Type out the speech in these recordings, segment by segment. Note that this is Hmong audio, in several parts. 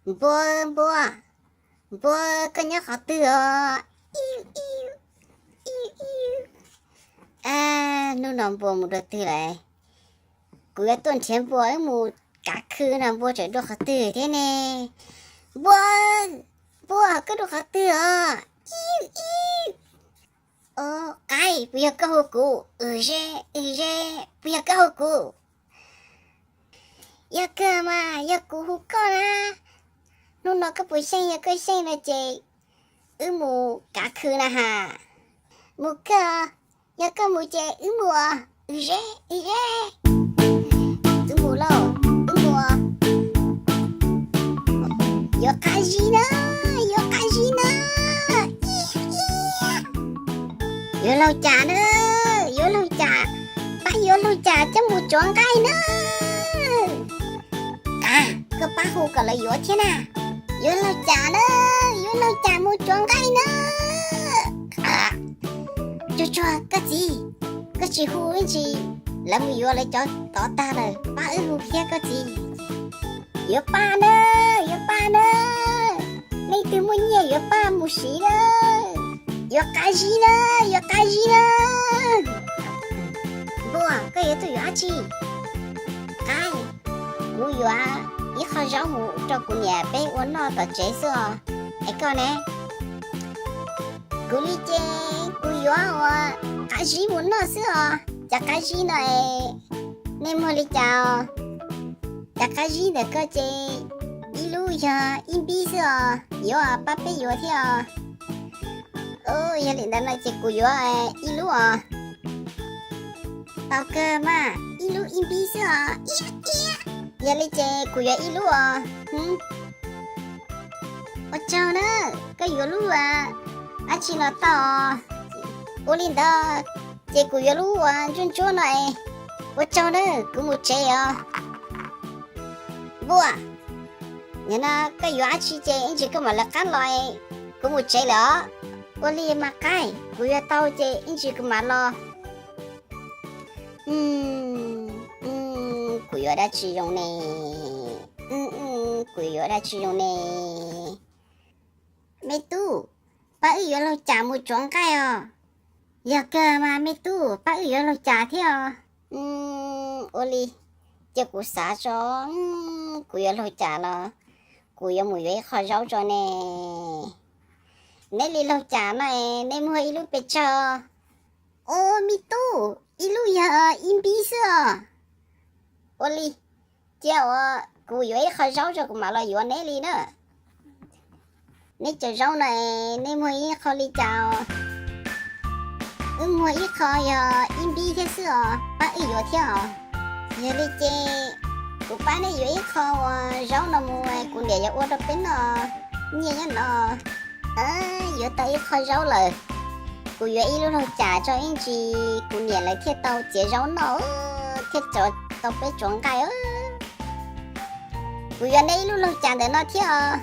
Npua, npua, npua, koj nyob qhov twg os? Iu, iu, iu, iu. Hnub no npua mus dua twg lawm? Kuv yuav tuaj nrhiav npua wb mus kav khw no, npua tseem dua qhov twg thiab ne? Npua, npua, koj dua qhov twg os? Iu, iu. Qaib, puas yog koj hu kuv? Wb ze, wb ze, puas yog koj hu kuv? Yog kawg mas, yog kuv hu koj na. Hnub no koj puas xyeej? Yog koj xyeej no ces wb mus kav khw na has. Mus kawg, yog koj mus ces wb mus os. Wb ze, wb ze. Wb mus lauj, wb mus. Yuav qab zib na, yuav qab zib na. Yuav laug cas na, yuav laug cas, pab yuav laug cas coj mus tsuav nqaij na. Qaib, koj pab hu kom lawv yuav thiab na. Yuav laug cas na, yuav laug cas mus tsuav nqaij na. Tsuag tsuag koj txiv, koj tsis hu ib ntsis lawv mus yuav lawv cov tod tag lawm, pab wb hu thiab koj txiv. Yuav paj na, yuav paj na, leej twg muaj nyiaj yuav paj mus siv na. Yuav qab zib na, yuav qab zib na. Npua, koj yuav tuaj yuav dab tsi? Qaib, kuv yuav ib qho zaub mus rau kuv niam peb ua noj tom tsev xwb os. Es koj ne? Kuv li ces kuv yuav ua qab zib mus noj xwb os. Cov qab zib no es nej muag li cas os? Cov qab zib ntawm koj ces ib lub yog ib npib xwb os, yuav pab peb yuav thiab os. Yog li ntawd no ces kuv yuav ib lub os. Tau kawg mas, ib lub ib npib xwb os. Yog li ces kuv yuav ib lub os. Ua tsaug na, koj yuav lub dab tsi los tau os. Ua li ntawd ces kuv yuav lub uas ntsuab ntsuab no es. Ua tsaug na, kuv mus tsev os. Npua, nim no koj yuav dab tsi ces ib ntsis koj mam lawv qab los, kuv mus tsev lawm os. Ua li mas Qaib, kuv yuav tau ces ib ntsis kuv mam los. Kuv yuav dab tsi zoo ne? Kuv yuav dab tsi zoo ne? Me tub, pab wb yuav laug cas mus tsuav nqaij os. Yog kawg mas me tub, pab wb yuav laug cas thiab os. Ua li, cia kuv xav tso, kuv yuav laug cas los kuv yuav mus yuav ib qho zaub tso ne. Neb li laug cas no es neb muag ib lub pes tsawg? Ua me tub, ib lub yog ib npib xwb os. Ua li, cia uas kuv yuav ib qho zaub tso kuv mam los yuav neb li na. Neb cov zaub no es neb muag ib qho li cas os? Wb muag ib qho yog ib npib thiab xwb os, pab wb yuav thiab os. Yog li ces kuv pab neb yuav ib qho uas zaub no mus, kuv niam yuav ua rau peb noj, nyiaj nyob no. Yuav tau ib qho zaub lawm, kuv yuav ib lub laug cas tso ib ntsis kuv niam lawv thiaj tau txiav zaub noj, thiaj tau peb tsuav nqaij. Kuv yuav neb ib lub laug cas ntawm no thiab os.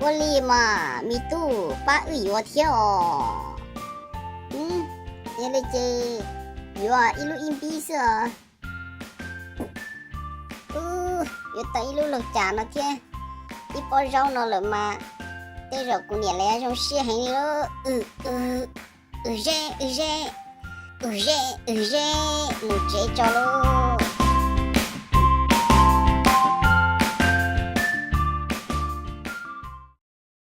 Ua li mas me tub, pab wb yuav thiab os. Yog li ces yuav ib lub ib npib xwb os. Yuav tau ib lub laug cas no thiab ib pob zaub no lawm mas tej zaum kuv niam lawv zoo siab heev li. Wb ze, wb ze, wb ze, wb ze, mus tsev tso lauj.